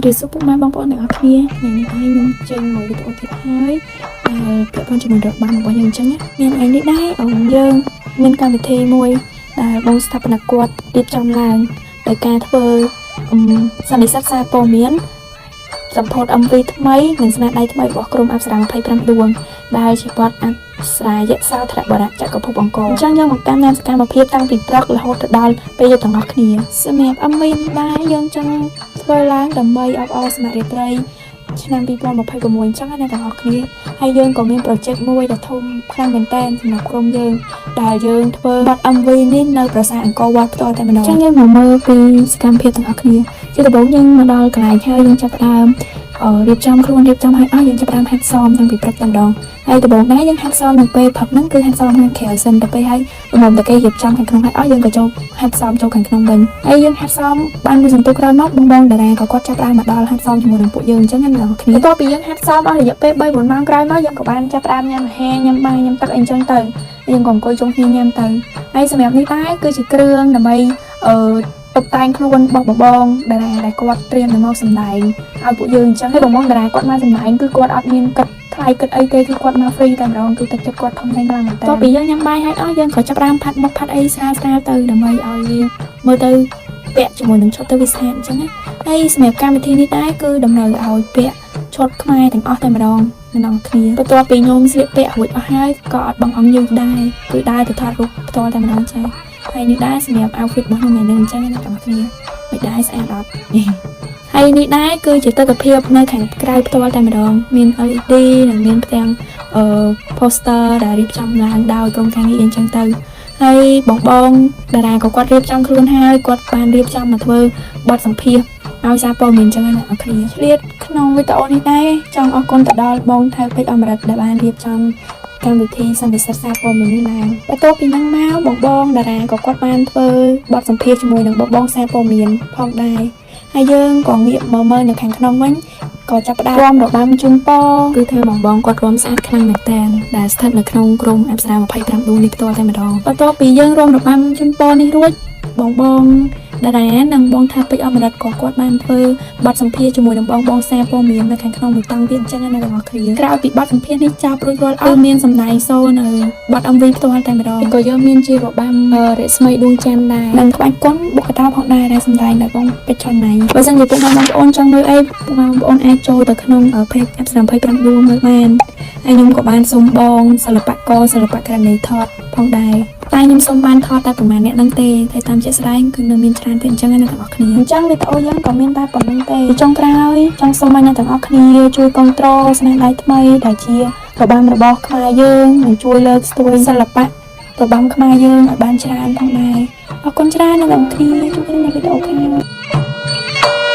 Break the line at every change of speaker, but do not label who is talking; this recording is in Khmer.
រាបសួរពុកម៉ែបងប្អូនទាំងអស់គ្នាថ្ងៃនេះឯងខ្ញុំចេញមួយវីដេអូទៀតហើយដែលពាក់ព័ន្ធជាមួយរបាំរបស់យើងអញ្ចឹងណាថ្ងៃឯងនេះដែរអង្គយើងមានកម្មវិធីមួយដែលបងស្ថាបនិកគាត់រៀបចំឡើងដោយការធ្វើអឹមសន្និសីទសារព័ត៌មានសម្ពោធ MV ថ្មីនិងស្នាដៃថ្មីរបស់ក្រុមអប្សរា25ដួងដែលជាបទអប្សរាយសោធរបរៈចក្រភពអង្គរអញ្ចឹងយើងមកតាមដានសកម្មភាពតាំងពីព្រឹករហូតទៅដល់ពេលយប់ទាំងអស់គ្នាសម្រាប់ MV នេះដែរយើងចង់ធ្វើឡើងដើម្បីអបអរសមរាត្រីឆ្នាំ2026អញ្ចឹងណាអ្នកទាំងអស់គ្នាហើយយើងក៏មាន project មួយដ៏ធំខ្លាំងមែនទែនសម្រាប់ក្រុមយើងដែលយើងធ្វើបទ MV នេះនៅប្រាសាទអង្គរវត្តផ្ទាល់តែម្ដងអញ្ចឹងយើងមកមើលពីសកម្មភាពទាំងអស់គ្នាជាដំបូងយើងមកដល់កន្លែងហើយយើងចាប់ផ្ដើមរៀបចំខ្លួនរៀបចំឲ្យអស់យើងចាប់ផ្ដើមហាត់សមតាំងពីព្រឹកតែម្ដងហើយដំបូងដែរយើងហាត់សមនៅពេលព្រឹកហ្នឹងគឺហាត់សមខាងក្រៅសិនទៅពេលហើយល្មមតែគេរៀបចំខាងក្នុងឲ្យអស់យើងក៏ចូលហាត់សមចូលខាងក្នុងវិញហើយយើងហាត់សមបានមួយសន្ទុះក្រោយមកបងបងតារាក៏គាត់ចាប់ផ្ដើមមកដល់ហាត់សមជាមួយនឹងពួកយើងអញ្ចឹងណាអ្នកនរគ្នាបន្ទាប់ពីយើងហាត់សមអស់រយៈពេល3 4ម៉ោងក្រោយមកយើងក៏បានចាប់ផ្ដើមញ៉ាំអាហារញ៉ាំបាយញ៉ាំទឹកអីអញ្ចឹងទៅយើងក៏អង្គុយជុំគ្នាញ៉ាំទៅហើយសម្រាប់នេះដែរគឺជាគ្រឿងដើម្បីតុបតែងខ្លួនរបស់បងបងតារាដែលគាត់ត្រៀមទៅមកសម្ដែងឲ្យពួកយើងអញ្ចឹងហើយបងបងតារាគាត់មកសម្ដែងគឺគាត់អត់មានគិតថ្លៃគិតអីទេគឺគាត់មក free តែម្ដងគឺទឹកចិត្តគាត់ធំធេងខ្លាំងមែនតើតពីយើងញ៉ាំបាយហើយអស់យើងក៏ចាប់ផ្ដើមផាត់មុខផាត់អីស្រាលស្រាលទៅដើម្បីឲ្យវាមើលទៅពាក់ជាមួយនឹងឈុតទៅវាស្អាតអញ្ចឹងណាហើយសម្រាប់កម្មវិធីនេះដែរគឺតម្រូវឲ្យពាក់ឈុតខ្មែរទាំងអស់តែម្ដងអ្នកនរគ្នាបន្ទាប់ពីខ្ញុំស្លៀកពាក់រួចអស់ហើយក៏អត់បងអង្គយូរដែរគឺដើរទៅថតរូបផ្ទាល់តែម្ដងចាហើយនេះដែរសម្រាប់ outfit របស់ខ្ញុំថ្ងៃនេះអញ្ចឹងណាអ្នកទាំងអស់គ្នាមិនដែរស្អាតអត់ ហើយនេះដែរគឺជាទស្សនភាពនៅខាងក្រៅផ្ទាល់តែម្ដងមាន LED និងមានផ្ទាំងposter ដែលរៀបចំឡើងដោយក្រុមការងារអញ្ចឹងទៅហើយបងបងតារាក៏គាត់រៀបចំខ្លួនហើយគាត់បានរៀបចំមកធ្វើបទសម្ភាសន៍ឲ្យសារព័ត៌មានអញ្ចឹងណាអ្នកនរគ្នាឆ្លៀតក្នុងវីដេអូនេះដែរចង់អរគុណទៅដល់បងថៅពេជ្រអមរិតដែលបានរៀបចំកម្មវិធីសន្និសីទសារព័ត៌មាននេះឡើងបន្ទាប់ពីហ្នឹងមកបងបងតារាក៏គាត់បានធ្វើបទសម្ភាសន៍ជាមួយនឹងបងបងសារព័ត៌មានផងដែរហើយយើងក៏ងាកមកមើលនៅខាងក្នុងវិញក៏ចាប់ផ្ដើមរាំរបាំជូនពរគឺធ្វើបងបងគាត់រាំស្អាតខ្លាំងមែនតើដែលស្ថិតនៅក្នុងក្រុមអប្សរា25ដួងនេះផ្ទាល់តែម្ដងបន្ទាប់ពីយើងរាំរបាំជូនពរនេះរួចបងបងតារានិងបងថាពេជ្រអមរិតក៏គាត់បានធ្វើបទសម្ភាសន៍ជាមួយនឹងបងបងសារព័ត៌មាននៅខាងក្នុងមួយតង់ទៀតអញ្ចឹងណាអ្នកទាំងអស់គ្នាក្រោយពីបទសម្ភាសន៍នេះចប់រួចរាល់អស់គឺមានសម្ដែងសូនៅបទ MV ផ្ទាល់តែម្ដងក៏យើងមានជារបាំរស្មីដួងច័ន្ទដែរនិងក្បាច់គុណបុក្កតោផងដែរដែលសម្ដែងដោយបងពេជ្រចន្ទណៃបើសិនជាពុកម៉ែបងប្អូនចង់មើលអីពុកម៉ែបងប្អូនអាចចូលទៅក្នុង page អប្សរា25ដួងមើលបានហើយខ្ញុំក៏បានសុំបងសិល្បករសិល្បករនីថតផងដែរតែខ្ញុំសុំបានថតតែប្រហែលអ្នកហ្នឹងទេតែតាមជាក់ស្ដែងគឺនៅមានច្រើនទៀតអញ្ចឹងណាអ្នកទាំងអស់គ្នាអញ្ចឹងវីដេអូយើងក៏មានតែប៉ុណ្្នឹងទេចុងក្រោយចង់សូមឲ្យអ្នកទាំងអស់គ្នាជួយគាំទ្រស្នាដៃថ្មីដែលជារបាំរបស់ខ្មែរយើងនិងជួយលើកស្ទួយសិល្បៈរបាំខ្មែរយើងឲ្យបានច្រើនផងដែរអរគុណច្រើនអ្នកទាំងអស់គ្នាជួបគ្នានៅវីដេអូក្រោយ។